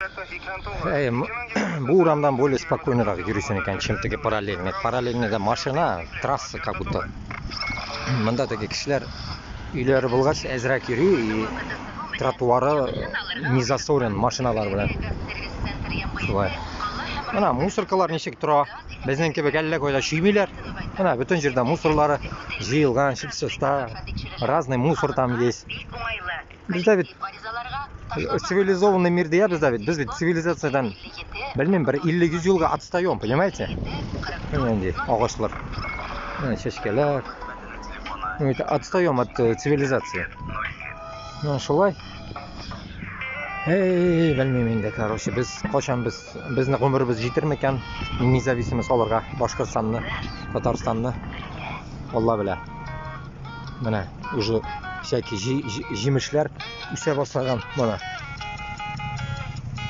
Әй, бу урамдан более спокойнырак йөрисең икән, чем теге параллельный. Параллельныйда машина, трасса как будто. Монда теге кешеләр өйләре булгач, әзрәк йөри и тротуары не засорен машиналар белән. Шулай. Менә мусоркалар ничек тора. Безнең кебек әллә кайда чөймиләр. Менә бөтен җирдә мусорлары җыелган, чип-чиста. Разный мусор там есть. Бездә бит цивилизованный мир диябез дә бит. Без бит цивилизациядән, белмим, бер 50-100 елга отстаем, понимаете? Менә инде агачлар. Менә чәчкәләр. Ну, это отстаем от цивилизации. Ну, шулай. Эй, белмим инде, короче, без кайчан без безнең гомеребез җитер микән независимость алырга Башкортстанны, Татарстанны? Алла белә. Менә уже всякий җимешләр үсә башлаган. Менә.